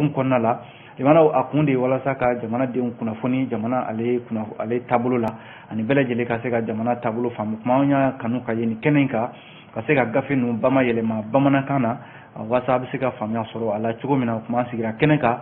dɔgɔkun kɔnɔna la. Limanaw, a kun de ye walasa ka jamanadenw kunnafoni jamana ale ale taabolo la, ani bɛɛ lajɛlen ka se ka jamana taabolo faamu. Kuma an y'a kanu ka ye nin kɛnɛ in kan, ka se ka gafe ninnu bamayɛlɛma bamanankan na, walasa a bɛ se ka faamuya sɔrɔ a la cogo min na. Kuma an sigira kɛnɛ kan,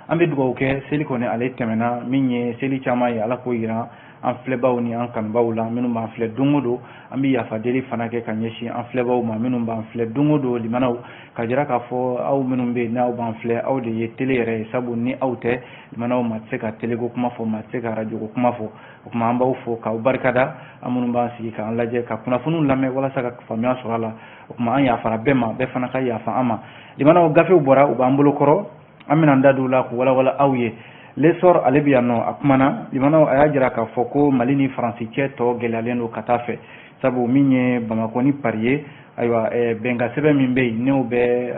an bɛ dugawu kɛ. Seli kɔni ale tɛmɛna, min ye seli caman ye, Ala k'o yira an filɛbaw ni an kanubaw la minnu b'an filɛ don o don. An bɛ yafa deli fana kɛ ka ɲɛsin an filɛbaw ma minnu b'an filɛ don o don. Limanaw, ka jira k'a fɔ aw minnu bɛ yen n'aw b'an filɛ, aw de ye tele yɛrɛ ye, sabu ni aw tɛ, limanaw, maa tɛ se ka teleko kuma fɔ, maa tɛ se ka arajoko kuma fɔ. O tuma an b'aw fo k'aw barikada, an minnu b'an sigi k'an lajɛ, ka kunnafoniw lamɛn walasa ka faamuya sɔrɔ a la. O tuma an yafara bɛɛ ma, bɛɛ fana ka yafa an ma. Limanaw, gafew bɔra, u b'an bolo kɔrɔ, an bɛna an da don u la k'u walawala aw ye. L'Essor, ale bɛ yan nɔ, a kumana. Limanaw, a y'a jira k'a fɔ ko Mali ni Faransi cɛ tɔ gɛlɛyalen don ka taa fɛ, sabu min ye Bamakɔ ni Paris ye, ayiwa, bɛnkan sɛbɛn min bɛ yen, n'o bɛ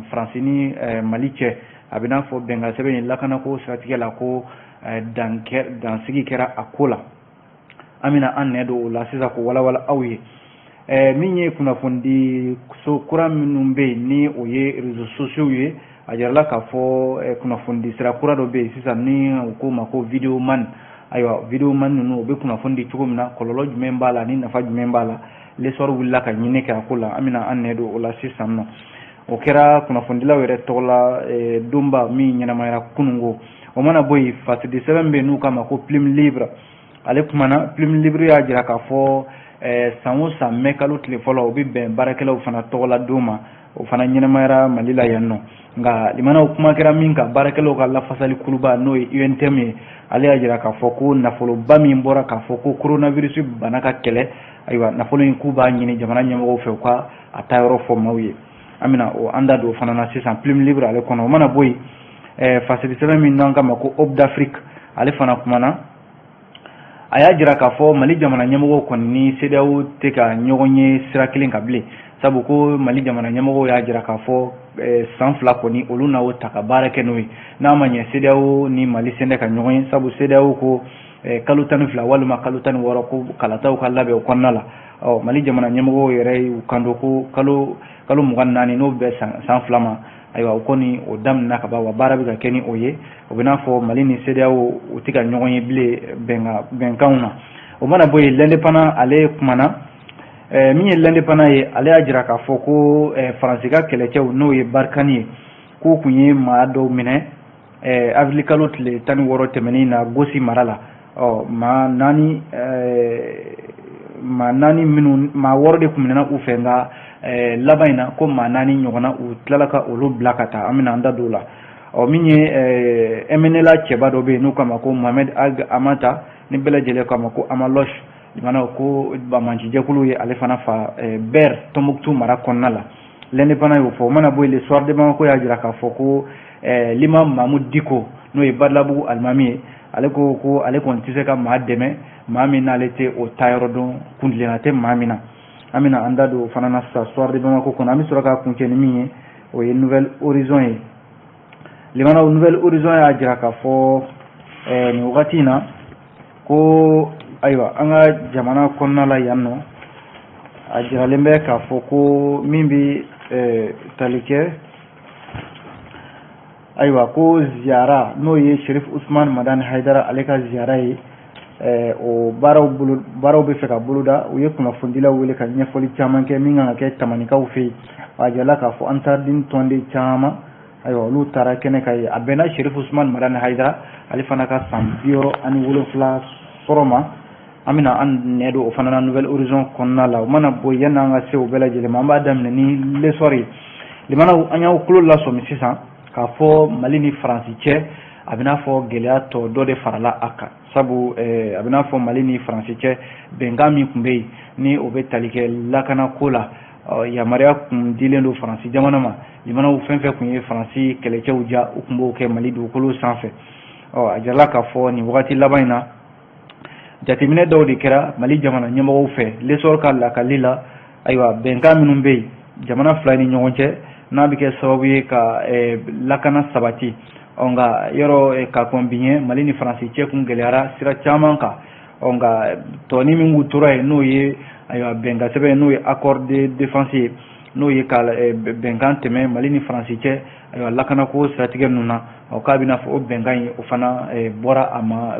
Faransi ni Mali cɛ, a bɛ n'a fɔ bɛnkan sɛbɛn in lakanako siratigɛ la, ko dansigi kɛra a ko la. An bɛna an nɛ don o la sisan k'o walawala aw ye. Min ye kunnafonidi so kura minnu bɛ yen, ni o ye réseaux sociaux ye, a jirala k'a fɔ kunnafonidi sira kura dɔ bɛ yen sisan ni u k'o ma ko videoman. Ayiwa, videoman ninnu, u bɛ kunnafoni di cogo min na, kɔlɔlɔ jumɛn b'a la ni nafa jumɛn b'a la, L'Essor wulila ka ɲini kɛ a ko la. An bɛna an nɛ don o la sisan nɔ. O kɛra kunnafonidilaw yɛrɛ tɔgɔ la donba min ɲɛnamayara kununko. O mana bɔ yen, fasidi sɛbɛn bɛ yen n'u k'a ma ko Plume Libre, ale kumana. Plume Libre y'a jira k'a fɔ san o san mɛ kalo tile fɔlɔ, o bɛ bɛn baarakɛlaw fana tɔgɔla don ma. O fana ɲɛnamayara Mali la yan nɔ. Nka limanaw, kuma kɛra min kan, baarakɛlaw ka lafasali kuluba, n'o ye UNTM ye, ale y'a jira k'a fɔ ko nafoloba min bɔra k'a fɔ ko coronavirus bana ka kɛlɛ, ayiwa, nafolo in, k'u b'a ɲini jamana ɲɛmɔgɔw fɛ u ka a taa yɔrɔ fɔ maaw ye. An bɛna o an da don o fana na sisan Plume Libre ale kɔnɔ. O mana bɔ yen, fasiri sɛbɛn min n'an k'a ma ko Hope d'Afrique, ale fana kumana. A y'a jira k'a fɔ Mali jamana ɲɛmɔgɔw kɔni ni CEDEAO tɛ ka ɲɔgɔn ye sira kelen kan bilen, sabu ko Mali jamana ɲɛmɔgɔw y'a jira k'a fɔ san 2 kɔni, olu na o ta ka baara kɛ n'o ye, n'a ma ɲɛ CEDEAO ni Mali sen tɛ ka ɲɔgɔn ye, sabu CEDEAO ko kalo 12 walima kalo 16 ko kalataw ka labɛn o kɔnɔna la. Ɔ Mali jamana ɲɛmɔgɔw yɛrɛ y'u kanto ko kalo 24, n'o bɛ san 2 ma, ayiwa, o kɔni o daminɛna ka ban, wa baara bɛ ka kɛ ni o ye. O bɛ n'a fɔ Mali ni CEDEAO, u tɛ ka ɲɔgɔn ye bilen bɛnkanw na. O mana bɔ yen, L'Indépendant, ale kumana. Min ye L'Indépendant ye, ale y'a jira k'a fɔ ko Faransi ka kɛlɛcɛw, n'o ye Barkhane ye, k'u kun ye maa dɔw minɛ avril kalo tile 16 tɛmɛnen na Gosi mara la. Ɔ maa naani minnu, maa wɔɔrɔ de kun minɛna u fɛ, nka laban in na, ko maa naani ɲɔgɔnna, u tilala ka olu bila ka taa. An bɛna an da don o la. Ɔ min ye MNLA cɛba dɔ bɛ yen n'u k'a ma ko Mohamed Ag Amata, ni bɛɛ lajɛlen k'a ma ko Amalɔs, limanaw, ko banbaancijɛkulu ye ale fana fa Ber, Tɔnbukutu mara kɔnɔna la. L'Indépendant y'o fɔ. O mana bɔ yen, Le Soir de Bamako y'a jira k'a fɔ ko l'imam Mahmoud Dicko, n'o ye Badalabugu alimami ye, ale ko ko ale kɔni tɛ se ka maa dɛmɛ, maa min n'ale tɛ o taayɔrɔ dɔn, kuntilenna tɛ maa min na. An bɛna an da don o fana na sisan Soir de Bamako kɔnɔ. An bɛ sɔrɔ k'a kuncɛ ni min ye, o ye Nouvel Horizon ye. Limanaw, Nouvel Horizon y'a jira k'a fɔ nin wagati in na ko, ayiwa, an ka jamana kɔnɔna la yan nɔ, a jiralen bɛ k'a fɔ ko min bɛ tali kɛ, ayiwa, ko ziyara, n'o ye Sherif Usman Madani Haidara ale ka ziyara ye, o baaraw bolo, baaraw bɛ fɛ ka boloda. U ye kunnafonidilaw wele ka ɲɛfɔli caman kɛ min kan ka kɛ Tamanikaw fɛ yen. A jirala k'a fɔ Ansardine tɔnden caman, ayiwa, olu taara kɛnɛ ka ye. A bɛnna Sherif Usman Madani Haidara ale fana ka san 67 sɔrɔ ma. An bɛna an nɛ don o fana na Nouvel Horizon kɔnɔna la. O mana bɔ yen, yanni an ka se o bɛɛ lajɛlen ma, an b'a daminɛ ni L'Essor ye. Limanaw, an y'aw tulo lasɔmi sisan k'a fɔ Mali ni Faransi cɛ, a bɛ n'a fɔ gɛlɛya tɔ dɔ de farala a kan, sabu a bɛ n'a fɔ Mali ni Faransi cɛ, bɛnkan min tun bɛ yen, ni o bɛ tali kɛ lakanako la, yamaruya kun dilen don Faransi jamana ma. Limanaw, fɛn fɛn tun ye Faransi kɛlɛcɛw ja, u tun b'o kɛ Mali dugukolo sanfɛ. Ɔ a jirala k'a fɔ nin wagati laban in na, jateminɛ dɔw de kɛra Mali jamana ɲɛmɔgɔw fɛ. L'Essor ka lakali la, ayiwa, bɛnkan minnu bɛ yen jamana fila ni ɲɔgɔn cɛ, n'a bɛ kɛ sababu ye ka lakana sabati, ɔ nka yɔrɔ ka kɔn bi ɲɛ, Mali ni Faransi cɛ kun gɛlɛyara sira caman kan. Ɔ nka tɔni min k'u tora yen, n'o ye, ayiwa, bɛnkan sɛbɛn, n'o ye accord de défense ye. N'o ye ka bɛnkan tɛmɛ Mali ni Faransi cɛ, ayiwa, lakanako siratigɛ ninnu na. Ɔ, k'a bɛna fɔ o bɛnkan in, o fana bɔra a ma,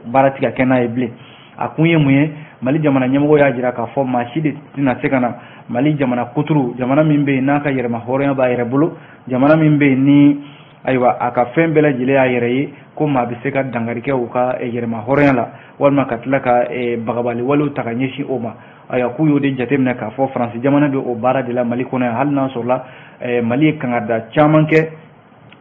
baara tɛ ka kɛ n'a ye bilen. A kun ye mun ye? Mali jamana ɲɛmɔgɔ y'a jira k'a fɔ maa si de tɛna se ka na Mali jamana kuturu, jamana min bɛ yen n'a ka yɛrɛma hɔrɔnya b'a yɛrɛ bolo, jamana min bɛ yen ni, ayiwa, a ka fɛn bɛɛ lajɛlen y'a yɛrɛ ye, ko maa bɛ se ka dankari kɛ u ka yɛrɛma hɔrɔnya la, walima ka tila ka bagabali walew ta ka ɲɛsin o ma. Ayiwa, k'u y'o de jateminɛ k'a fɔ Faransi jamana bɛ o baara de la Mali kɔnɔ yan, hali n'a sɔrɔla Mali ye kangarida caman kɛ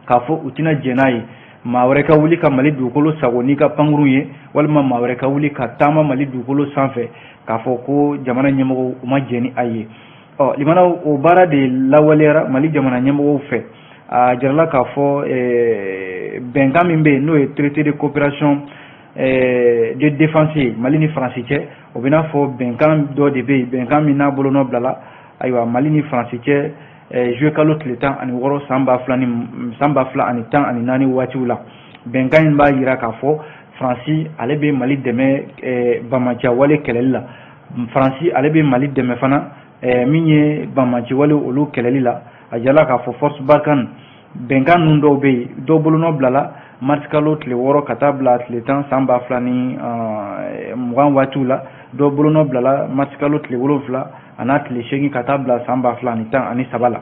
k'a fɔ u tɛna jɛn n'a ye maa wɛrɛ ka wuli ka Mali dugukolo sago n'i ka pankurun ye, walima maa wɛrɛ ka wuli ka taama Mali dugukolo sanfɛ, k'a fɔ ko jamana ɲɛmɔgɔw u ma jɛn ni a ye. Ɔ, limanaw, o baara de lawaleyara Mali jamana ɲɛmɔgɔw fɛ. A jirala k'a fɔ bɛnkan min bɛ yen, n'o ye traité de coopération de défense ye Mali ni Faransi cɛ, o bɛ n'a fɔ bɛnkan dɔ de bɛ yen, bɛnkan min n'a bolonɔ bilala, ayiwa, Mali ni Faransi cɛ juillet kalo tile 16 san 2014 waatiw la. Bɛnkan in b'a jira k'a fɔ Faransi ale bɛ Mali dɛmɛ banbaanciya wale kɛlɛli la. Faransi ale bɛ Mali dɛmɛ fana min ye banbaanci wale olu kɛlɛli la. A jirala k'a fɔ force Barkhane bɛnkan ninnu dɔw bɛ yen, dɔw bolonɔ bilala mars kalo tile 6 ka taa bila tile 10 san 2020 waatiw la, dɔw bolonɔ bilala mars kalo tile 7 a n'a tile 8 ka taa bila san 2013 la.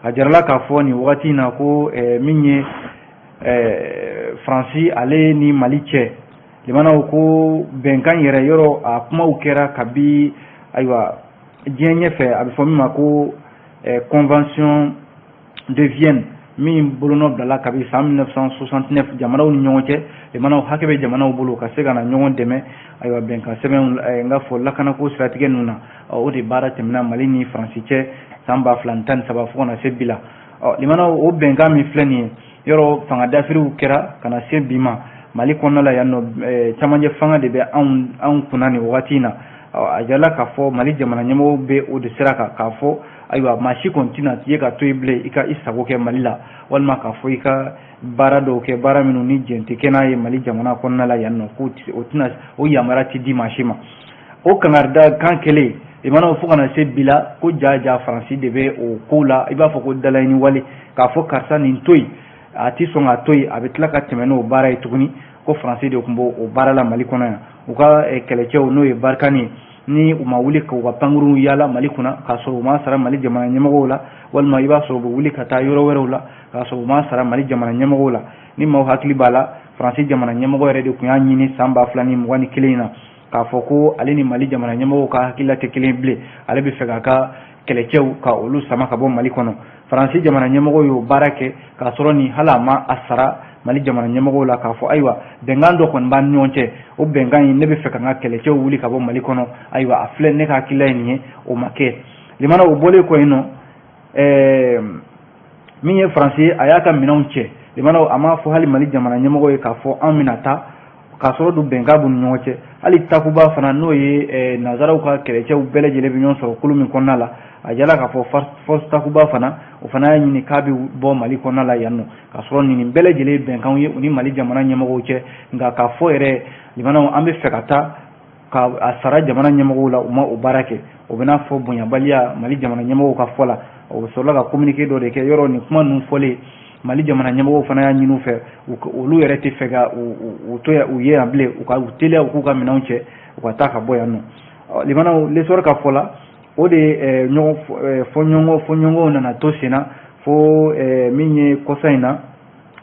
A jirala k'a fɔ nin wagati in na ko min ye Faransi ale ni Mali cɛ, limanaw, ko bɛnkan yɛrɛ yɔrɔ a kumaw kɛra kabi, ayiwa, diɲɛ ɲɛfɛ, a bɛ fɔ min ma ko convention de Vienne, min bolonɔ bilala kabi san 1969 jamanaw ni ɲɔgɔn cɛ. Limanaw, hakɛ bɛ jamanaw bolo ka se ka na ɲɔgɔn dɛmɛ, ayiwa, bɛnkan sɛbɛn n ka fɔ lakanako siratigɛ ninnu na. O de baara tɛmɛna Mali ni Faransi cɛ san 2013 fo ka na se bi la. Ɔ, limanaw, o bɛnkan min filɛ nin ye, yɔrɔ fanga dafiriw kɛra ka na se bi ma Mali kɔnɔna la yan nɔ, camancɛ fanga de bɛ anw kunna nin wagati in na. A jirala k'a fɔ Mali jamana ɲɛmɔgɔw bɛ o de sira kan, k'a fɔ, ayiwa, maa si kɔni tɛna ye ka to yen bilen i ka i sago kɛ Mali la, walima k'a fɔ i ka baara dɔw kɛ, baara minnu ni jɛn tɛ kɛ n'a ye Mali jamana kɔnɔna la yan nɔ, k'o o tɛna, o yamaruya tɛ di maa si ma. O kangarida kan kɛlen, limanaw, fo ka na se bi la, ko ja ja Faransi de bɛ o kow la. I b'a fɔ ko dalaɲini wale, k'a fɔ karisa nin to yen, a ti sɔn ka to yen, a bɛ tila ka tɛmɛ n'o baara ye tuguni, ko Faransi de tun b'o o baara la Mali kɔnɔ yan. U ka kɛlɛcɛw, n'o ye Barkhane ye, ni u ma wuli k'u ka pankurunw yaala Mali kunna k'a sɔrɔ u ma sara Mali jamana ɲɛmɔgɔw la, walima i b'a sɔrɔ u bɛ wuli ka taa yɔrɔ wɛrɛw la k'a sɔrɔ u ma sara Mali jamana ɲɛmɔgɔw la. Ni maaw hakili b'a la, Faransi jamana ɲɛmɔgɔ yɛrɛ de tun y'a ɲini san 2021 in na k'a fɔ ko ale ni Mali jamana ɲɛmɔgɔw ka hakilila tɛ kelen bilen, ale bɛ fɛ k'a ka kɛlɛcɛw ka olu sama ka bɔ Mali kɔnɔ. Faransi jamana ɲɛmɔgɔw y'o baara kɛ k'a sɔrɔ ni hali a ma a sara Mali jamana ɲɛmɔgɔw la, k'a fɔ, ayiwa, bɛnkan dɔ kɔni b'an ni ɲɔgɔn cɛ, o bɛnkan in, ne bɛ fɛ ka n ka kɛlɛcɛw wuli ka bɔ Mali kɔnɔ, ayiwa, a filɛ, ne ka hakilila ye nin ye. O ma kɛ. Limana, o bɔlen kɔ yen nɔ, min ye Faransi ye, a y'a ka minɛnw cɛ. Limanaw, a m'a fɔ hali Mali jamana ɲɛmɔgɔ ye k'a fɔ an bɛna taa, k'a sɔrɔ dun bɛnkan b'u ni ɲɔgɔn cɛ. Hali Takuba fana, n'o ye nanzaraw ka kɛlɛcɛw bɛɛ lajɛlen bɛ ɲɔgɔn sɔrɔ kulu min kɔnɔna la, a jala k'a fɔ force Takuba fana, o fana y'a ɲini k'a bɛ bɔ Mali kɔnɔna la yan nɔ, k'a sɔrɔ nin bɛɛ lajɛlen bɛnkanw ye u ni Mali jamana ɲɛmɔgɔw cɛ. Nka k'a fɔ yɛrɛ, limanaw, an bɛ fɛ ka taa ka a sara jamana ɲɛmɔgɔw la, u ma o baara kɛ. O bɛ n'a fɔ bonyabaliya Mali jamana ɲɛmɔgɔw ka fɔ la. O sɔrɔla ka communiqué dɔ de kɛ. Yɔrɔ nin kuma ninnu fɔlen, Mali jamana ɲɛmɔgɔw fana y'a ɲini u fɛ, olu yɛrɛ tɛ fɛ ka u to yan, u ye yan bilen, u ka u teliya, u k'u ka minɛnw cɛ, u ka taa ka bɔ yan nɔ. Limanaw, L'Essor ka fɔ la, o de ɲɔgɔn fɔɲɔgɔnkɔw nana to sen na fo min ye kɔsa in na,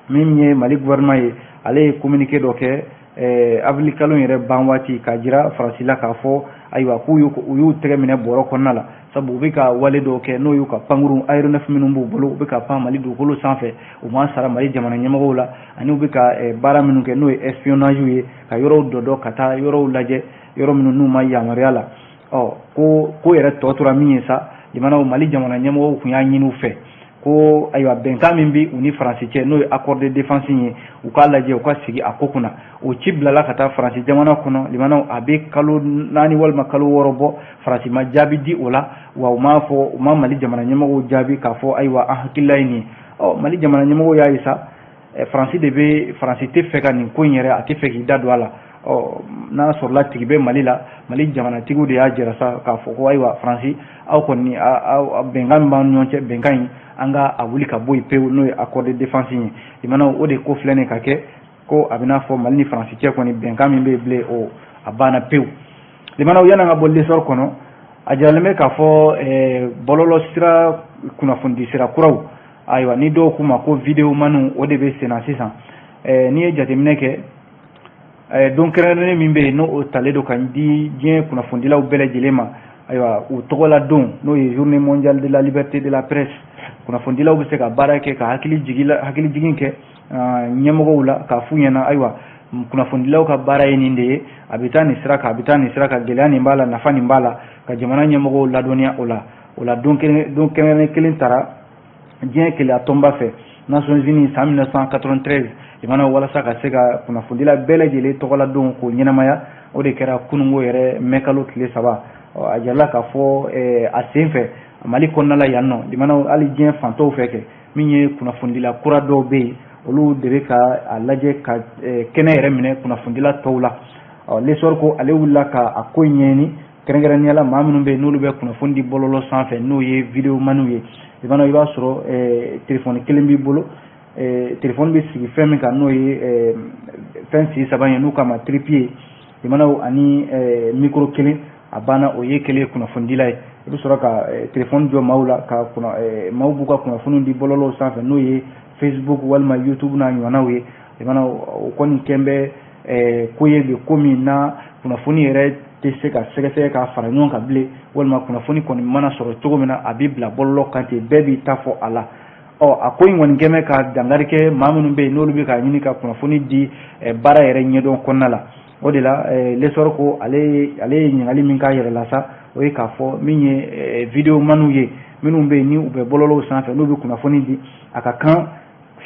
min ye Mali gouvernement ye, ale ye communiqué dɔ kɛ avril kalo yɛrɛ ban waati, k'a jira Faransi la k'a fɔ, ayiwa, k'u y'u tɛgɛ minɛ bɔrɔ kɔnɔna la, sabu u bɛ ka wale dɔw kɛ, n'o y'u ka pankurun aéronef minnu b'u bolo, u bɛ ka pan Mali dugukolo sanfɛ, u ma sara Mali jamana ɲɛmɔgɔw la, ani u bɛ ka baara minnu kɛ, n'o ye espionnage ye, ka yɔrɔw dɔ ka taa yɔrɔw lajɛ, yɔrɔ minnu n'u ma yamaruya la. Ɔ, ko ko yɛrɛ tɔ tora min ye sa, limanaw, Mali jamana ɲɛmɔgɔw tun y'a ɲini u fɛ ko, ayiwa, bɛnkan min bɛ u ni Faransi cɛ, n'o ye accord de défense ye, u k'a lajɛ, u ka sigi a ko kunna. O ci bilala ka taa Faransi jamana kɔnɔ. Limanaw, a bɛ kalo 4 walima kalo 6 bɔ, Faransi ma jaabi di o la. Wa u m'a fɔ, u ma Mali jamana ɲɛmɔgɔw jaabi k'a fɔ, ayiwa, an hakilila ye nin ye. Ɔ, Mali jamana ɲɛmɔgɔw y'a ye sa, Faransi de bɛ, Faransi tɛ fɛ ka nin ko in yɛrɛ, a tɛ fɛ k'i da don a la. Ɔ n'a sɔrɔla tigi bɛ Mali la, Mali jamanatigiw de y'a jira sa k'a fɔ ko ayiwa, Faransi, aw kɔni, bɛnkan min b'an ni ɲɔgɔn cɛ, bɛnkan in, an ka a wuli ka bɔ yen pewu, n'o ye accord de défense ye. Limanaw, o de ko filɛ nin ka kɛ ko a bɛna fɔ Mali ni Faransi cɛ kɔni, bɛnkan min bɛ yen bilen, o a banna pewu. Limanaw, yan'an ka bɔ L'Essor kɔnɔ, a jiralen bɛ k'a fɔ bɔlɔlɔ sira kunnafonidi sira kuraw, ayiwa, ni dɔw k'u ma ko videomaniw, o de bɛ senna sisan. N'i ye jateminɛ kɛ, don kɛrɛnkɛrɛnnen min bɛ yen, n'o o talen don ka di diɲɛ kunnafonidilaw bɛɛ lajɛlen ma, ayiwa, u tɔgɔla don, n'o ye Journée mondiale de la liberté de la presse, kunnafonidilaw bɛ se ka baara kɛ ka hakili jigin, hakili jigin kɛ ɲɛmɔgɔw la, k'a f'u ɲɛna: ayiwa, kunnafonidilaw ka baara ye nin de ye, a bɛ taa nin sira kan, a bɛ taa nin sira kan, gɛlɛya nin b'a la, nafa nin b'a la, ka jamana ɲɛmɔgɔw ladɔnniya o la. O la, don kɛrɛnkɛrɛnnen kelen tara diɲɛ kelenya tɔnba fɛ, Nations Unies, san 1993, jamana, walasa ka se ka kunnafonidila bɛɛ lajɛlen tɔgɔla don k'o ɲɛnamaya. O de kɛra kununko yɛrɛ, mɛkalo tile 3. A jirala k'a fɔ a sen fɛ Mali kɔnɔna la yan nɔ, limanaw, hali diɲɛ fantɔw fɛ kɛ min ye, kunnafonidila kura dɔw bɛ yen, olu de bɛ ka a lajɛ ka kɛnɛ yɛrɛ minɛ kunnafonidila tɔw la. L'Essor ko ale wulila ka a ko ɲɛɲini, kɛrɛnkɛrɛnnenya la maa minnu bɛ yen, n'olu bɛ kunnafoni di bɔlɔlɔ sanfɛ, n'o ye videomaniw ye. I b'a sɔrɔ telefɔni kelen b'i bolo, telefɔni bɛ sigi fɛn min kan, n'o ye fɛn sigi saba ye, n'u k'a ma trépied, limanaw, ani micro kelen, a banna, o ye kelen kunnafonidila ye. I bɛ sɔrɔ ka telefɔni jɔ maaw la, ka maaw b'u ka kunnafoni di bɔlɔlɔw sanfɛ, n'o ye Facebook walima YouTube n'a ɲɔgɔnnaw ye. Limanaw, o kɔni kɛn bɛ ko ye bi, ko min na kunnafoni yɛrɛ tɛ se ka sɛgɛsɛgɛ k'a fara ɲɔgɔn kan bilen, walima kunnafoni kɔni mana sɔrɔ cogo min na, a bɛ bila bɔlɔlɔ kan ten, bɛɛ b'i ta fɔ a la. Ɔ a ko in kɔni kɛn bɛ ka dankari kɛ maa minnu bɛ yen, n'olu bɛ k'a ɲini ka kunnafoni di baara yɛrɛ ɲɛdɔn kɔnɔna la. O de la, L'Essor ko ale ye ɲininkali min k'a yɛrɛ la sa, o ye k'a fɔ min ye videomaniw ye, minnu bɛ yen, ni u bɛ bɔlɔlɔw sanfɛ, n'u bɛ kunnafoni di, a ka kan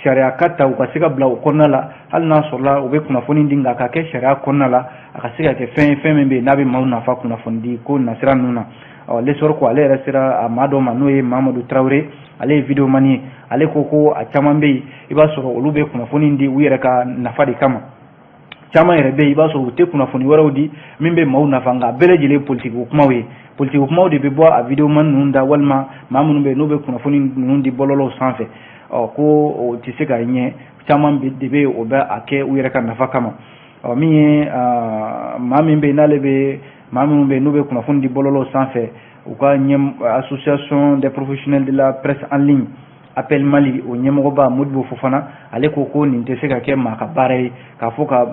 sariya ka ta u ka se ka bila o kɔnɔna la, hali n'a sɔrɔla u bɛ kunnafoni di, nka ka kɛ sariya kɔnɔna la, a ka se ka kɛ fɛn ye, fɛn min bɛ yen, n'a bɛ maaw nafa kunnafoni di ko nasira ninnu na. Ɔ L'Essor ko ale yɛrɛ sera a maa dɔ ma, n'o ye Mamadu Tarawele, ale ye videomani ye. Ale ko ko a caman bɛ yen, i b'a sɔrɔ olu bɛ kunnafoni di u yɛrɛ ka nafa de kama. Caman yɛrɛ bɛ yen, i b'a sɔrɔ u tɛ kunnafoni wɛrɛw di min bɛ maaw nafa, nka bɛɛ lajɛlen politiki kumaw ye. Politiki kumaw de bɛ bɔ a videomani ninnu da, walima maa minnu bɛ yen, n'u bɛ kunnafoni ninnu di bɔlɔlɔw sanfɛ. Ɔ ko o tɛ se ka ɲɛ, caman de bɛ yen, o bɛ a kɛ u yɛrɛ ka nafa kama. Ɔ min ye maa min bɛ yen, n'ale bɛ maa minnu bɛ yen, n'u bɛ kunnafoni di bɔlɔlɔw sanfɛ, u ka ɲɛ Association des professionnels de la presse en ligne, APPEL Mali, o ɲɛmɔgɔba Modibo Fofana, ale ko ko nin tɛ se ka kɛ maa ka baara ye, k'a fɔ ka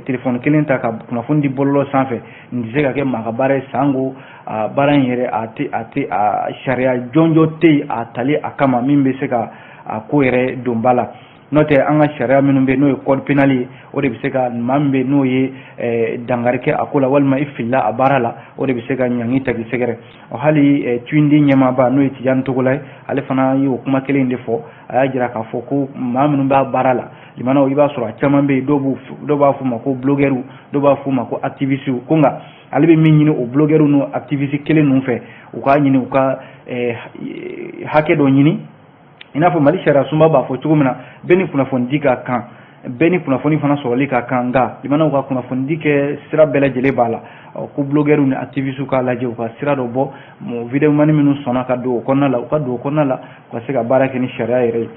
telefɔni kelen ta ka kunnafoni di bɔlɔlɔ sanfɛ, nin tɛ se ka kɛ maa ka baara ye, sango a baara in yɛrɛ, a tɛ a sariya jɔnjɔn tɛ yen a tali a kama min bɛ se ka a ko yɛrɛ don ba la. N'o tɛ, an ka sariya minnu bɛ yen, n'o ye code pénal ye, o de bɛ se ka maa min bɛ yen, n'o ye dankari kɛ a ko la, walima i filila a baara la, o de bɛ se ka ɲangi ta k'i sɛgɛrɛ. Ɔ hali Tundi ɲɛmaaba, n'o ye Tijani Togola ye, ale fana y'o kuma kelen de fɔ. A y'a jira k'a fɔ ko maa minnu b'a baara la, limanaw, i b'a sɔrɔ a caman bɛ yen, dɔw b'a f'u ma ko blogueurs, dɔw b'a f'u ma ko activistes. Ko nka ale bɛ min ɲini o blogueurs n'o activiste kelen ninnu fɛ, u k'a ɲini u ka hakɛ dɔ ɲini, i n'a fɔ Mali sariya sunba b'a fɔ cogo min na, bɛɛ ni kunnafoni di ka kan, bɛɛ ni kunnafoni fana sɔrɔli ka kan, nka limanaw ka kunnafoni di kɛ sira bɛɛ lajɛlen b'a la. Ko blogueurs ni activistes k'a lajɛ, u ka sira dɔ bɔ, videomani minnu sɔnna ka don o kɔnɔna la, u ka don o kɔnɔna la, u ka se ka baara kɛ ni sariya yɛrɛ ye.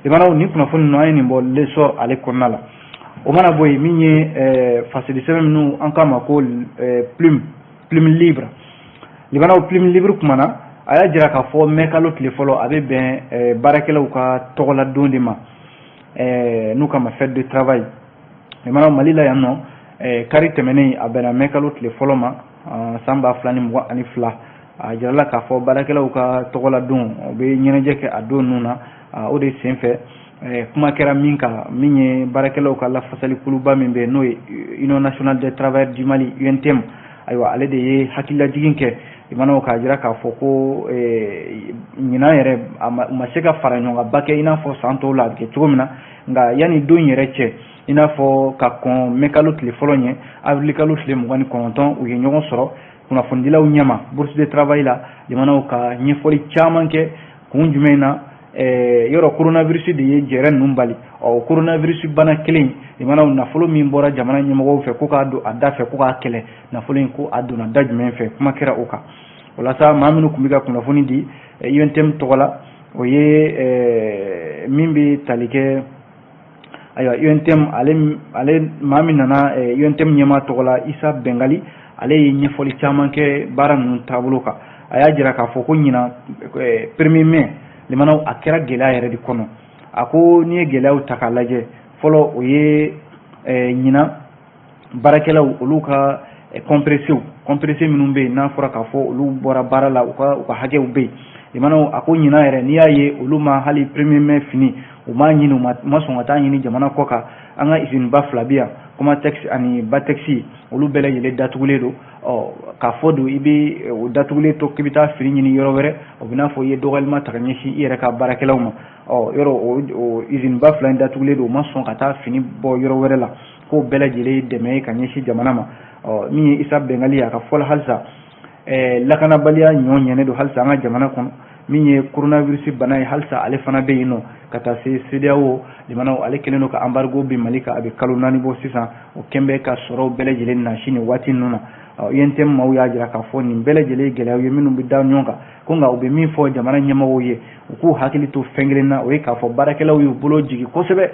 Limanaw, ni kunnafoni ninnu, an ye nin bɔ L'Essor ale kɔnɔna la. O mana bɔ yen, min ye fasiri sɛbɛn minnu an k'a ma ko Plume Libre, limanaw, Plume Libre kumana, a y'a jira k'a fɔ mɛ kalo tile fɔlɔ, a bɛ bɛn baarakɛlaw ka tɔgɔla don de ma, n'u k'a ma fête de travail. Limanaw, Mali la yan nɔ, kari tɛmɛnen, a bɛnna mɛ kalo tile fɔlɔ ma, san 2022. A jirala k'a fɔ baarakɛlaw ka tɔgɔla don, o bɛ ɲɛnajɛ kɛ a don ninnu na. O de senfɛ, kuma kɛra min kan, min ye baarakɛlaw ka lafasali kuluba min bɛ yen, n'o ye Union nationale des travailleurs du Mali, UNTM, ayiwa, ale de ye hakililajigin kɛ, limanaw, k'a jira k'a fɔ ko ɲinan yɛrɛ, a ma se ka fara ɲɔgɔn kan ba kɛ i n'a fɔ san tɔw la a bɛ kɛ cogo min na. Nka yanni don yɛrɛ cɛ, i n'a fɔ ka kɔn mɛ kalo tile fɔlɔ ɲɛ, avril kalo tile 29, u ye ɲɔgɔn sɔrɔ kunnafonidilaw ɲɛma bourse de travail la, limanaw, ka ɲɛfɔli caman kɛ kun jumɛn na. Yɔrɔ coronavirus de ye jɛrɛ ninnu bali. Ɔ, coronavirus bana kelen, limanaw, nafolo min bɔra jamana ɲɛmɔgɔw fɛ ko k'a don a da fɛ ko k'a kɛlɛ, nafolo in ko a donna da jumɛn fɛ? Kuma kɛra o kan. Walasa maa minnu tun bɛ ka kunnafoni di UNTM tɔgɔ la, o ye min bɛ tali kɛ, ayiwa, UNTM ale maa min nana UNTM ɲɛmaa tɔgɔ la, Isa Bɛngali, ale ye ɲɛfɔli caman kɛ baara ninnu taabolo kan. A y'a jira k'a fɔ ko ɲinan 1er mai, limanaw, a kɛra gɛlɛya yɛrɛ de kɔnɔ. A ko n'i ye gɛlɛyaw ta k'a lajɛ, fɔlɔ, o ye ɲinan baarakɛlaw olu ka compressés, compressés minnu bɛ yen, n'a fɔra k'a fɔ olu bɔra baara la, u ka hakɛw bɛ yen. Limanaw, a ko ɲinan yɛrɛ, n'i y'a ye olu ma hali 1er mai fini u m'a ɲini, u ma sɔn ka taa ɲini jamana kɔ kan. An ka usine ba fila bɛ yan, Comatex ani Batex, olu bɛɛ lajɛlen datugulen don. Ɔ, k'a fɔ don i bɛ o datugulen to k'i bɛ taa fini ɲini yɔrɔ wɛrɛ, o bɛ n'a fɔ i ye dɔgɔyalima ta ka ɲɛsin i yɛrɛ ka baarakɛlaw ma. Ɔ, yɔrɔ o usine ba fila in datugulen don, u ma sɔn ka taa fini bɔ yɔrɔ wɛrɛ la, k'o bɛɛ lajɛlen ye dɛmɛ ye ka ɲɛsin jamana ma. Ɔ, min ye Isa Bɛngali ye, a ka fɔ la, halisa lakanabaliya ɲɔ ɲɛnen don halisa an ka jamana kɔnɔ. Min ye coronavirus bana ye, halisa ale fana bɛ yen nɔ, ka taa se CEDEAO, limanaw, ale kɛlen don ka embargo bin Mali kan, a bɛ kalo 4 bɔ sisan. O kɛn bɛ ka sɔrɔw bɛɛ lajɛlen nasi nin waati ninnu na. UNTM maaw y'a jira k'a fɔ nin bɛɛ lajɛlen ye gɛlɛyaw ye minnu bɛ da ɲɔgɔn kan, ko nka u bɛ min fɔ jamana ɲɛmɔgɔw ye, u k'u hakili to fɛn kelen na, o ye k'a fɔ baarakɛlaw y'u bolo jigin kosɛbɛ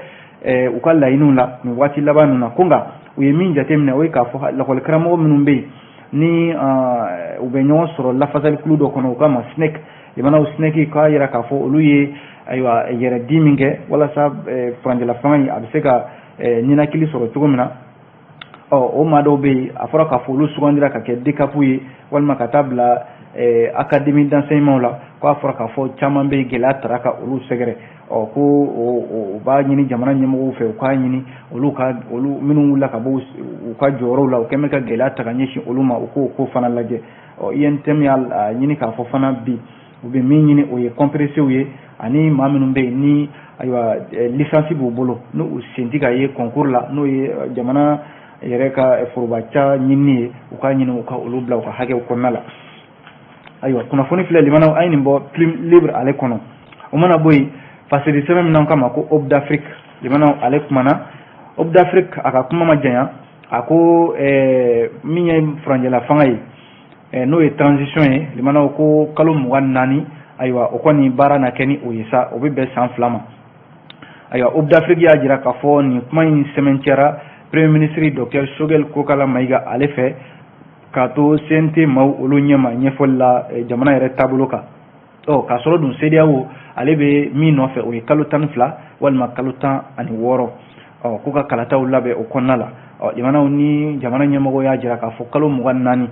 u ka laɲiniw la nin waati laban ninnu na. Ko nka u ye min jateminɛ, o ye k'a fɔ lakɔlikaramɔgɔ minnu bɛ yen ni u bɛ ɲɔgɔn sɔrɔ lafasalikulu dɔ kɔnɔ, u k'a ma SNEC, limanaw, SNEC k'a jira k'a fɔ olu ye, ayiwa, yɛrɛ di min kɛ walasa furancɛla fanga in a bɛ se ka ninakili sɔrɔ cogo min na. Ɔ, o maa dɔw bɛ yen, a fɔra k'a fɔ olu sugandira ka kɛ DCAP ye walima ka taa bila académie d'enseignement la. K'a fɔra k'a fɔ caman bɛ yen, gɛlɛya tara ka olu sɛgɛrɛ. Ɔ, ko o b'a ɲini jamana ɲɛmɔgɔw fɛ, u k'a ɲini olu ka olu minnu wulila ka bɔ u ka jɔyɔrɔw la, u kɛn bɛ ka gɛlɛya ta ka ɲɛsin olu ma, u k'o ko fana lajɛ. Ɔ, UNTM y'a ɲini k'a fɔ fana bi, u bɛ min ɲini, o ye compressés ye ani maa minnu bɛ yen ni, ayiwa, licence b'u bolo, n'u sen tɛ ka ye concours la, n'o ye jamana yɛrɛ ka forobaca ɲinini ye, u k'a ɲini u ka olu bila u ka hakɛw kɔnɔna la. Ayiwa, kunnafoni filɛ, limanaw, an ye nin bɔ Plume Libre ale kɔnɔ. O mana bɔ yen, fasiri sɛbɛn min kama ko Aube d'Afrique, limanaw, ale kumana. Aube d'Afrique, a ka kuma ma janya. A ko min ye furancɛla fanga ye, n'o ye transition ye, limanaw, ko kalo 24, ayiwa, o kɔni baara na kɛ ni o ye sa, o bɛ bɛn san 2 ma. Ayiwa, Aube d'Afrique y'a jira k'a fɔ nin kuma in sɛmɛntiyara premier ministre docteur Choguel Kokala Maïga ale fɛ, k'a to CNT maaw olu ɲɛma ɲɛfɔli la jamana yɛrɛ taabolo kan. Ɔ, k'a sɔrɔ dun CEDEAO ale bɛ min nɔfɛ, o ye kalo 12 walima kalo 16, ɔ, k'u ka kalataw labɛn o kɔnɔna la. Ɔ, jamanaw ni jamana ɲɛmɔgɔw y'a jira k'a fɔ kalo 24,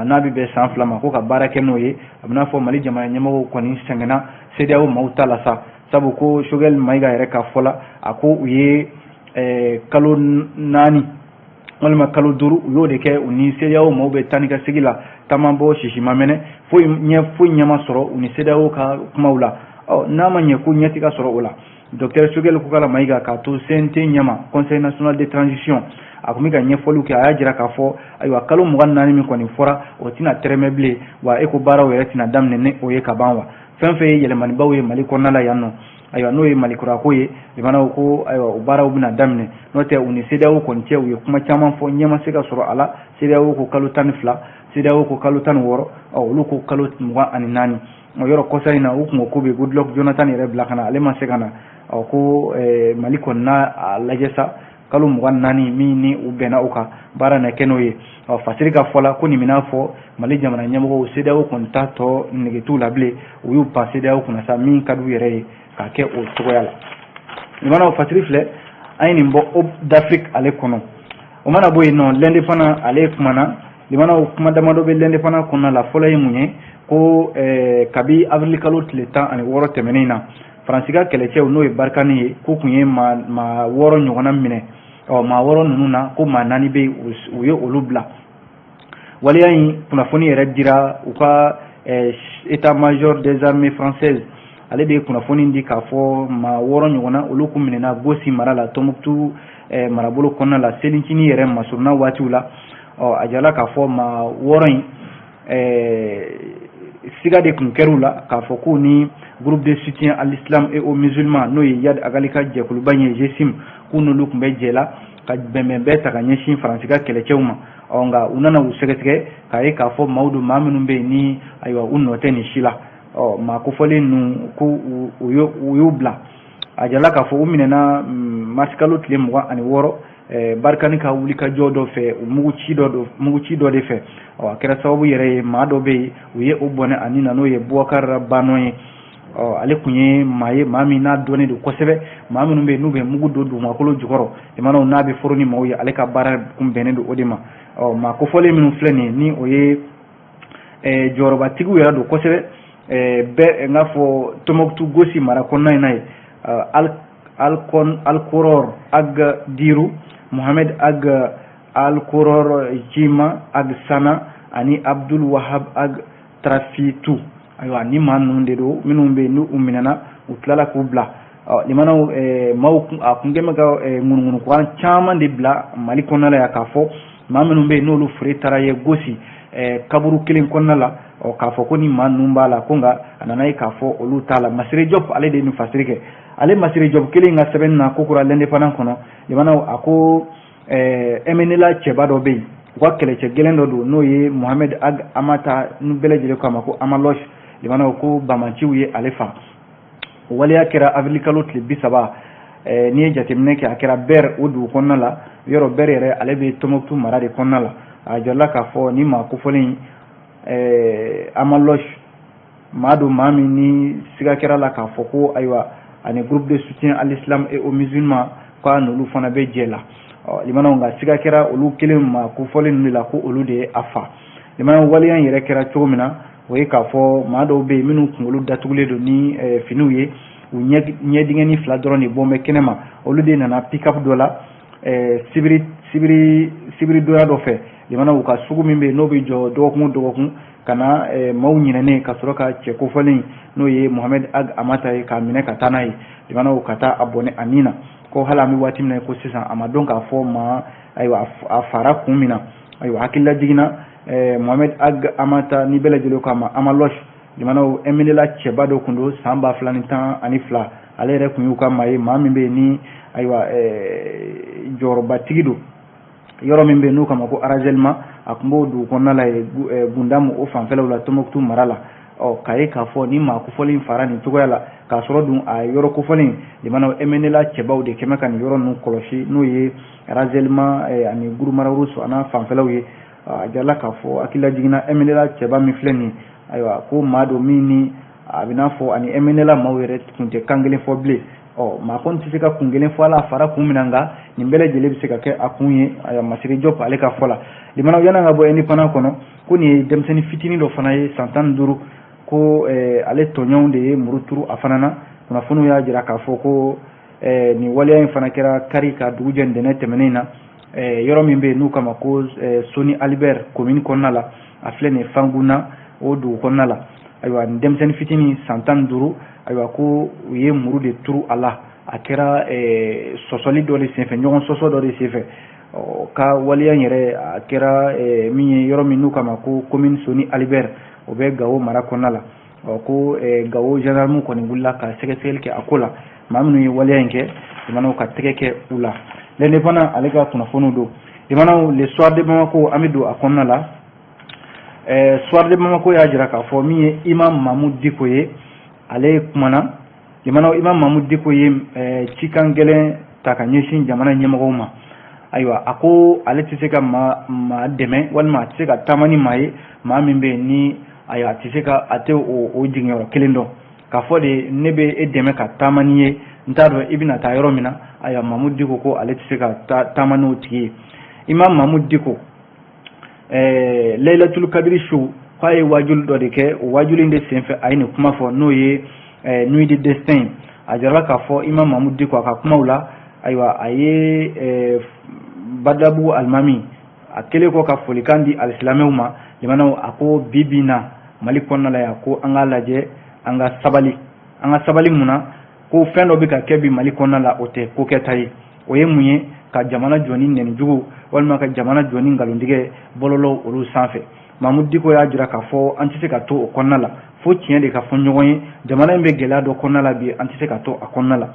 n'a bɛ bɛn san 2 ma, ko ka baara kɛ n'o ye. A bɛ n'a fɔ Mali jamana ɲɛmɔgɔw kɔni sɛgɛnna CEDEAO maaw ta la sa, sabu ko Choguel Maïga yɛrɛ ka fɔ la, a ko u ye kalo 4 walima kalo 5, u y'o de kɛ u ni CEDEAO maaw bɛ taa ni ka segin la, taama bɔ sisi ma mɛnɛ, foyi ɲɛ foyi ɲɛ ma sɔrɔ u ni CEDEAO ka kumaw la. Ɔ, n'a ma ɲɛ ko ɲɛ tɛ ka sɔrɔ o la, docteur Choguel Kokala Maïga, k'a to CNT ɲɛma, Conseil national de transition, a tun bɛ ka ɲɛfɔliw kɛ. A y'a jira k'a fɔ, ayiwa, kalo 24 min kɔni fɔra, o tɛna tɛrɛmɛ bilen wa, e ko baaraw yɛrɛ tɛna daminɛ ni o ye ka ban wa. Fɛn fɛn ye yɛlɛmanibaw ye Mali kɔnɔna la yan nɔ, ayiwa, n'o ye Mali kurako ye, limanaw, ko ayiwa, o baaraw bɛna daminɛ. N'o tɛ, u ni CEDEAO kɔni cɛ, u ye kuma caman fɔ, ɲɛ ma se ka sɔrɔ a la. CEDEAO ko kalo 12, CEDEAO ko kalo 16, ɔ, olu ko kalo 24. O yɔrɔ kɔsa in na, u kun ko k'u bɛ Goodluck Jonathan yɛrɛ bila ka na, ale ma se ka na. Ɔ, ko Mali kɔni n'a a lajɛ sa, kalo 24 min ni u bɛnna o kan, baara na kɛ n'o ye. Ɔ, fasiri ka fɔ la, ko nin bɛna fɔ Mali jamana ɲɛmɔgɔw, CEDEAO kɔni t'a tɔ nege t'u la bilen, u y'u pan CEDEAO kunna sa, min ka d'u yɛrɛ ye k'a kɛ o cogoya la. Limanaw, fasiri filɛ, an ye nin bɔ Aube d'Afrique ale kɔnɔ. O mana bɔ yen nɔ, L'Indépendant ale kumana. Limanaw, kuma damadɔ bɛ L'Indépendant kɔnɔna la. Fɔlɔ ye mun ye? Ko kabi avril kalo tile 16 tɛmɛnen na, Faransi ka kɛlɛcɛw, n'o ye Barkhane ye, k'u kun ye maa 6 ɲɔgɔnna minɛ. Ɔ, maa 6 ninnu na, ko maa 4 bɛ yen, u ye olu bila. Waleya in kunnafoni yɛrɛ dira u ka état major des armées françaises, ale de ye kunnafoni di k'a fɔ maa 6 ɲɔgɔnna, olu kun minɛna Gosi mara la, Tɔnbukutu marabolo kɔnɔna la, selincinin yɛrɛ masurunna waatiw la. Ɔ, a jirala k'a fɔ maa 6 in Siga de tun kɛr'u la k'a fɔ k'u ni groupe de soutien à l'islam et aux musulmans, n'o ye Iyad Ag Ghali ka jɛkuluba in ye, GSIM, k'u n'olu tun bɛ jɛ la ka bɛnbɛn bɛɛ ta ka ɲɛsin Faransi ka kɛlɛcɛw ma. Ɔ nka u nana u sɛgɛsɛgɛ k'a ye k'a fɔ maaw don, maa minnu bɛ yen ni ayiwa u nɔ tɛ nin si la. Ɔ maa kofɔlen ninnu, ko u y'u bila. A jirala k'a fɔ u minɛna marisikalo tile 26, Barkhane ka wulikajɔ dɔ fɛ, u mugu ci dɔ de fɛ. Ɔ a kɛra sababu yɛrɛ ye, maa dɔ bɛ yen, u ye o bɔnɛ a ni na, n'o ye Bubakari Banɔ ye. Ɔ ale tun ye maa ye, maa min n'a dɔnnen don kosɛbɛ, maa minnu bɛ yen n'u bɛ mugu don dugumakolo jukɔrɔ, limanaw n'a bɛ foro ni maaw ye, ale ka baara kun bɛnnen don o de ma. Ɔ maa kofɔlen minnu filɛ nin ye, ni o ye jɔyɔrɔbatigiw yɛrɛ don kosɛbɛ bɛɛ n k'a fɔ Tɔnbɔkutu Gosi mara kɔnɔna in na ye, Alkoror Ag Diru, Mohamed Ag Alkoror, Jima Ag Sana ani Abdul Wahab Ag Trafitu. Ayiwa, ni maa ninnu de don minnu bɛ yen n'u minɛna, u tilala k'u bila. Ɔ limanaw, maaw a kun kɛn bɛ ka ŋunuŋunukan caman de bila Mali kɔnɔna la yan, k'a fɔ maa minnu bɛ yen n'olu fure taara ye Gosi kaburu kelen kɔnɔna la, ɔ k'a fɔ ko ni maa ninnu b'a la, ko nka a nana ye k'a fɔ olu t'a la. Masire Jɔp, ale de ye nin fasiri kɛ. Ale Masire Jɔp kelen ka sɛbɛnni na kokura L'Indépendant kɔnɔ, limanaw, a ko MNLA cɛba dɔ bɛ yen, u ka kɛlɛcɛ gɛlɛn dɔ don, n'o ye Mohamed Ag Amata, ni bɛɛ lajɛlen ko a ma ko Amalɔs. Limanaw, ko bamaciw ye ale fa. O waleya kɛra avril kalo tile 30. N'i ye jateminɛ kɛ, a kɛra Bɛr, o dugu kɔnɔna la. Yɔrɔ Bɛr yɛrɛ, ale bɛ Tɔnbɔkutu mara de kɔnɔna la. A jirala k'a fɔ ni maa kofɔlen Amalɔs, maa don, maa min ni siga kɛra la k'a fɔ ko ayiwa ani groupe de soutien à l'islam et aux musulmans, k'a n'olu fana bɛ jɛ la. Ɔ limanaw, nka siga kɛra olu kelen maa kofɔlen ninnu de la ko olu de ye a fa. Limanaw, waleya in yɛrɛ kɛra cogo min na, o ye k'a fɔ maa dɔw bɛ yen minnu kunkolo datugulen don ni finiw ye, u ɲɛdingɛni fila dɔrɔn de bɔn bɛ kɛnɛ ma. Olu de nana pick-up dɔ la sibiri sibiri sibiridonya dɔ fɛ, limanaw, u ka sugu min bɛ yen n'o bɛ jɔ dɔgɔkun o dɔgɔkun, ka na maaw ɲinɛnen ka sɔrɔ ka cɛ kofɔlen, n'o ye Mohamed Ag Amata ye, k'a minɛ ka taa n'a ye, limanaw, ka taa a bɔnɛ a ni na. Ko hali an bɛ waati min na ko sisan, a ma dɔn k'a fɔ maa ayiwa a fara kun min na. Ayiwa, hakilila jiginna, Mohamed Ag Amata, ni bɛɛ lajɛlen k'a ma Amalɔs, limanaw, MNLA cɛba dɔ tun don san 2012. Ale yɛrɛ tun y'u ka maa ye, maa min bɛ yen ni ayiwa jɔyɔrɔbatigi don yɔrɔ min bɛ yen n'u kama ko Arazɛlima. A tun b'o dugu kɔnɔna la yen, Gundamu o fanfɛlaw la, Tɔnbɔkutu mara la. Ɔ k'a ye k'a fɔ ni maa kofɔlen fara nin cogoya la, k'a sɔrɔ dun a yɔrɔ kofɔlen, limanaw, MNLA cɛbaw de kɛmɛ ka nin yɔrɔ ninnu kɔlɔsi, n'o ye Arazɛlima ani Gurumararusu a n'a fanfɛlaw ye. A jirala k'a fɔ hakilila jiginna, MNLA cɛba min filɛ nin, ayiwa ko maa don min ni a bɛ n'a fɔ ani MNLA maaw yɛrɛ tun tɛ kan kelen fɔ bilen. Ɔ maa kɔni tɛ se ka kun kelen fɔ a la, a fara kun min na, nka nin bɛɛ lajɛlen bɛ se ka kɛ a kun ye. Ayiwa, Masire Jɔp ale ka fɔ la, limanaw, yan'an ka bɔ Indépendant kɔnɔ, ko nin ye denmisɛnnin fitinin dɔ fana ye, san 15, ko ale tɔɲɔgɔnw de ye muru turu a fana na. Kunnafoniw y'a jira k'a fɔ ko nin waleya in fana kɛra kari ka dugu jɛ ntɛnɛn tɛmɛnen na, yɔrɔ min bɛ yen n'u kama ko Soni Alibɛri commune kɔnɔna la. A filɛ nin ye Fanguna, o dugu kɔnɔna la. Ayiwa, nin denmisɛnnin fitinin san 15, ayiwa ko u ye muru de turu a la. A kɛra sɔsɔli dɔ de senfɛ, ɲɔgɔn sɔsɔ dɔ de senfɛ. Ka waleya in yɛrɛ, a kɛra min ye, yɔrɔ min n'u kama ko commune Soni Alibɛri, o bɛ Gawo mara kɔnɔna la. Ɔ ko Gawo gendarme kɔni wulila ka sɛgɛsɛgɛli kɛ a ko la. Maa minnu ye waleya in kɛ, limanaw, ka tɛgɛ kɛ u la. L'Indépendant ale ka kunnafoniw don. Limanaw, Le Soir de Bamako, an bɛ don a kɔnɔna la. Soir de Bamako y'a jira k'a fɔ min ye Imam Mahmoud Dicko ye, ale kumana. Limanaw, Imam Mahmoud Dicko ye cikan gɛlɛn ta ka ɲɛsin jamana ɲɛmɔgɔw ma. Ayiwa, a ko ale tɛ se ka maa dɛmɛ, walima a tɛ se ka taama ni maa ye, maa min bɛ yen ni ayiwa a tɛ se ka a tɛ o jiginyɔrɔ kelen dɔn, k'a fɔ de ne bɛ e dɛmɛ ka taama ni ye, n t'a dɔn i bɛna taa yɔrɔ min na. Ayiwa, Mahmoud Dicko ko ale tɛ se ka taama n'o tigi ye. Imam Mahmoud Dicko, Laylatul Kadiri su, k'a ye wajuli dɔ de kɛ. O wajuli in de senfɛ, a ye nin kuma fɔ, n'o ye Nuit de destin. A jirala k'a fɔ Imam Mahmoud Dicko, a ka kumaw la, ayiwa a ye Badabugu alimami, a kɛlen kɔ ka folikan di alisilamɛw ma, limanaw, a ko bi bi na Mali kɔnɔna la yan, ko an k'a lajɛ, an ka sabali, an ka sabali. Mun na? Ko fɛn dɔ bɛ ka kɛ bi Mali kɔnɔna la, o tɛ ko kɛta ye. O ye mun ye? Ka jamana jɔ ni nɛnijugu, walima ka jamana jɔ ni nkalontigɛ bɔlɔlɔw olu sanfɛ. Mamudu Diko y'a jira k'a fɔ an tɛ se ka to o kɔnɔna la, fo tiɲɛ de ka fɔ ɲɔgɔn ye. Jamana in bɛ gɛlɛya dɔ kɔnɔna la bi, an tɛ se ka to a kɔnɔna la.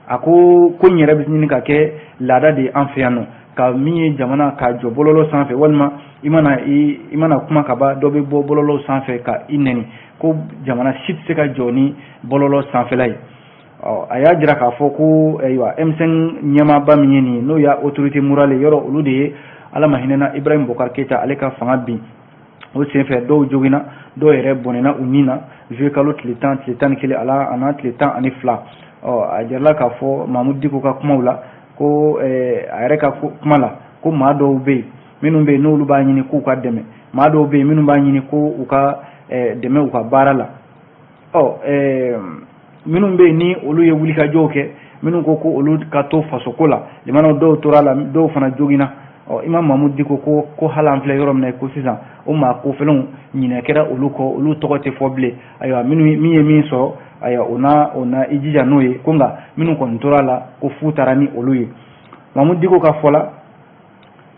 A ko ko in yɛrɛ bɛ ɲini ka kɛ laada de ye an fɛ yan nɔ, ka min ye jamana ka jɔ bɔlɔlɔ sanfɛ, walima i mana kuma ka ban, dɔ bɛ bɔ bɔlɔlɔ sanfɛ ka i nɛni, ko jamana si tɛ se ka jɔ ni bɔlɔlɔ sanfɛla ye. Ɔ, a y'a jira k'a fɔ ko ayiwa, M5 ɲɛmaaba min ye nin ye, n'o y'a autorité morale yɔrɔ, olu de ye, Ala ma hinɛna Ibrahim Boubacar Keita, ale ka fanga bin. O senfɛ dɔw joginna, dɔw yɛrɛ bɔnɛna u ni na juillet kalo tile 10, tile 11 ala a n'a tile 12. Ɔ, a jirala k'a fɔ Mamudu Diko ka kumaw la ko a yɛrɛ ka kuma la ko maa dɔw bɛ yen, minnu bɛ yen n'olu b'a ɲini k'u ka dɛmɛ, maa dɔw bɛ yen minnu b'a ɲini ko u ka dɛmɛ u ka baara la. Ɔ, minnu bɛ yen ni olu ye wulikajɔw kɛ, minnu ko ko olu ka to fasoko la, limanaw dɔw tora la, dɔw fana joginna. Ɔ, Imam Mamudu Diko ko hali an filɛ yɔrɔ min na ko sisan, o maa kofɛlɛnw ɲinɛ kɛra olu kɔ, olu tɔgɔ tɛ fɔ bilen. Ayiwa, minnu min ye min sɔrɔ, ayiwa, o na i jija n'o ye, ko nka minnu kɔni tora la, ko fu taara ni olu ye. Mamudu Diko ka fɔ la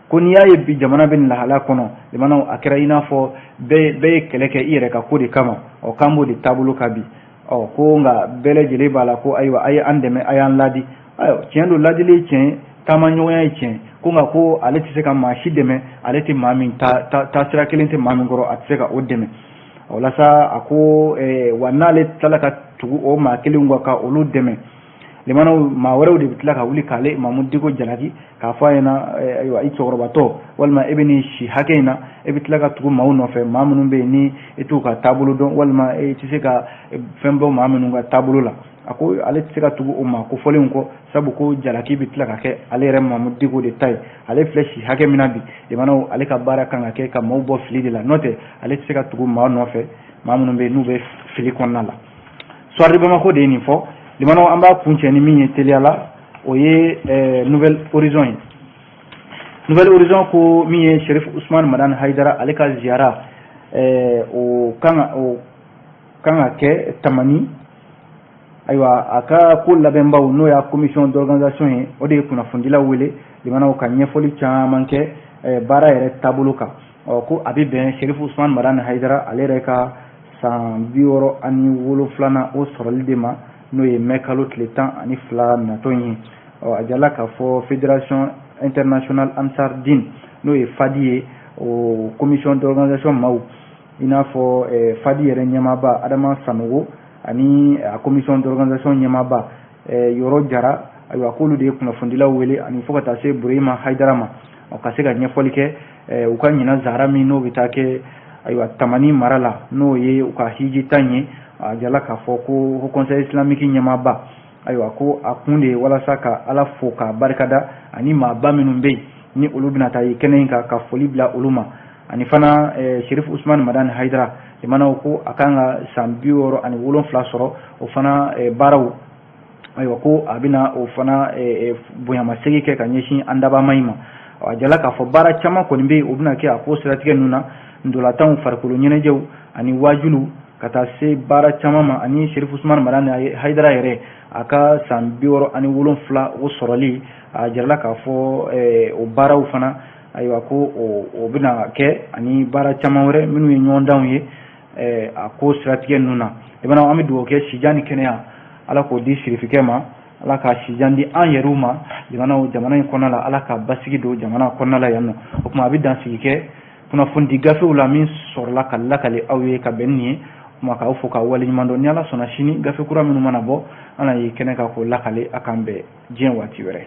ko n'i y'a ye bi jamana bɛ nin lahalaya kɔnɔ, limanaw, a kɛra i n'a fɔ bɛɛ ye kɛlɛ kɛ i yɛrɛ ka ko de kama. Ɔ, k'an b'o de taabolo kan bi. Ɔ, ko nka bɛɛ lajɛlen b'a la ko ayiwa, a ye an dɛmɛ, a y'an ladi. Ayiwa, tiɲɛ don, ladili ye tiɲɛ ye, taama ɲɔgɔnya ye tiɲɛ. Ko nka ko ale tɛ se ka maa si dɛmɛ, ale tɛ maa min ta taasira kelen tɛ maa min kɔrɔ, a tɛ se ka o dɛmɛ. O la sa, a ko wa n'ale tilala ka tugu o maa kelenw kɔ ka olu dɛmɛ, limanaw, maa wɛrɛw de bɛ tila ka wuli k'ale Mamudu Diko jalaki k'a fɔ a ɲɛna: ayiwa, i cɛkɔrɔbatɔ, walima e bɛ nin si hakɛ in na, e bɛ tila ka tugu maaw nɔfɛ, maa minnu bɛ yen ni e t'u ka taabolo dɔn, walima e tɛ se ka fɛn bɔ maa minnu ka taabolo la. A ko ale tɛ se ka tugu o maa kofɔlenw kɔ, sabu ko jalaki bɛ tila ka kɛ ale yɛrɛ Mamudu Diko de ta ye. Ale filɛ si hakɛ min na bi, limanaw, ale ka baara kan ka kɛ ka maaw bɔ fili de la, n'o tɛ ale tɛ se ka tugu maa nɔfɛ, maa minnu bɛ yen n'u bɛ fili kɔnɔna la. Soir de Bamako de ye nin fɔ. Limanaw, an b'a kuncɛ ni min ye teliya la, o ye Nouvel Horizon ye. Nouvel Horizon ko min ye Sherif Usman Madani Haidara, ale ka ziyara, o kan ka kɛ Tamani. Ayiwa, a ka ko labɛnbaw, n'o y'a commission d'organisation ye, o de ye kunnafonidilaw wele, limanaw, ka ɲɛfɔli caman kɛ baara yɛrɛ taabolo kan. Ɔ, ko a bɛ bɛn Sherif Usman Madani Haidara, ale yɛrɛ ka san 67nan o sɔrɔli de ma, n'o ye mɛ kalo tile 12 natɔ in ye. Ɔ, a jala k'a fɔ Fédération internationale Ansar Din, n'o ye FADI ye, o commission d'organisation maaw, i n'a fɔ FADI yɛrɛ ɲɛmaaba Adama Sanogo ani a commission d'organisation ɲɛmaaba Yɔrɔ Jara, ayiwa, k'olu de ye kunnafonidilaw wele, ani fo ka taa se Burehima Hayidara ma, ka se ka ɲɛfɔli kɛ u ka ɲinan ziyara min n'o bɛ taa kɛ, ayiwa, Tamani mara la, n'o ye u ka hiji tan ye. A jala k'a fɔ ko Haut Conseil islamique ɲɛmaaba, ayiwa, ko a kun de ye walasa ka Ala fo k'a barikada, ani maaba minnu bɛ yen ni olu bɛna taa ye kɛnɛ in kan, ka foli bila olu ma, ani fana Sherif Usman Madani Hayidara, limanaw, ko a kan ka san 67 sɔrɔ, o fana baaraw, ayiwa, ko a bɛna o fana bonyamasegin kɛ ka ɲɛsin an dabama in ma. A jala k'a fɔ baara caman kɔni bɛ yen, o bɛna kɛ a ko siratigɛ ninnu na: ndolatanw, farikolo ɲɛnajɛw ani wajuliw, ka taa se baara caman ma, ani Sherif Usman Madani Hayidara yɛrɛ a ka san 67 o sɔrɔli. A jirala k'a fɔ o baaraw fana, ayiwa, ko o bɛna kɛ, ani baara caman wɛrɛ minnu ye ɲɔgɔndanw ye a ko siratigɛ ninnu na. I bɛna an bɛ dugawu kɛ, sijan ni kɛnɛya, Ala k'o di sirifikɛ ma, Ala ka sijan di an yɛrɛw ma. Jamana in kɔnɔna la, Ala ka basigi don jamana kɔnɔna la yan nɔ. O tuma, a bɛ dansigi kɛ kunnafoni gafew la min sɔrɔla ka lakale aw ye ka bɛn nin ye. O tuma, k'aw fo k'aw waleɲuman dɔn. Ni Ala sɔnna, sini gafe kura minnu mana bɔ, an na ye kɛnɛ kan k'o lakale. A k'an bɛn diɲɛ waati wɛrɛ.